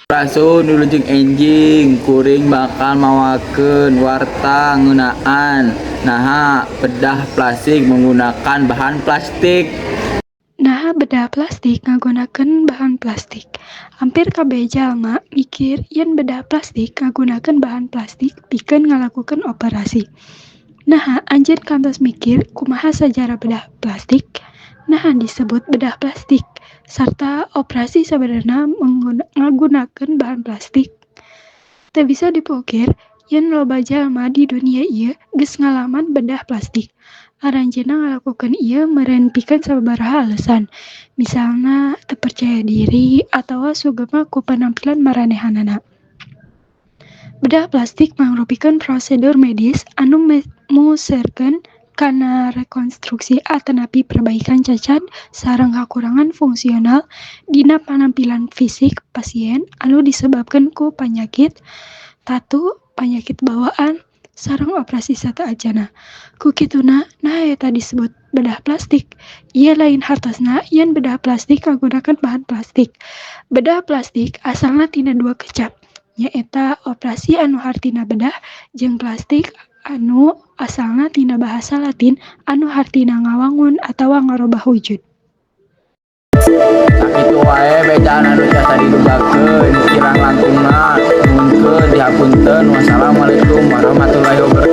Sampurasun, wilujeng enjing. Kuring bakal mawakeun warta ngeunaan naha bedah plastik menggunakan bahan plastik. Naha bedah plastik ngagunakeun bahan plastik? Hampir kabeh jalma mikir yen bedah plastik ngagunakeun bahan plastik pikeun ngalakukeun operasi. Naha anjeun kantos mikir kumaha sajarah bedah plastik? Naha disebut bedah plastik? Sarta operasi sabenerna ngagunakeun bahan plastik? Teu bisa dipungkir yen loba jalma di dunia ieu geus ngalaman bedah plastik. Aranjeunna ngalakukeun ieu meureun pikeun sababaraha alesan, misalna teu percaya diri atawa sugema ku panampilan maranehanana. Bedah plastik mangrupikeun prosedur medis anu muserkeun kana rekonstruksi atanapi perbaikan cacad sareng kakurangan fungsional dina panampilan fisik pasien anu disebabkeun ku panyakit, tatu, panyakit bawaan, sareng operasi sateuacanna. Ku kituna, naha eta disebut bedah plastik? Ieu lain hartosna yen bedah plastik ngagunakeun bahan plastik. Bedah plastik asalna tina dua kecap, nyaeta operasi anu hartina bedah jeung plastik anu asalna tina bahasa Latin anu hartina ngawangun atawa ngarobah wujud. Sakitu wae bejaan anu tiasa didugakeun, kirang langkungna nuhunkeun dihapunten. Wassalamualaikum warahmatullahi wabarakatuh.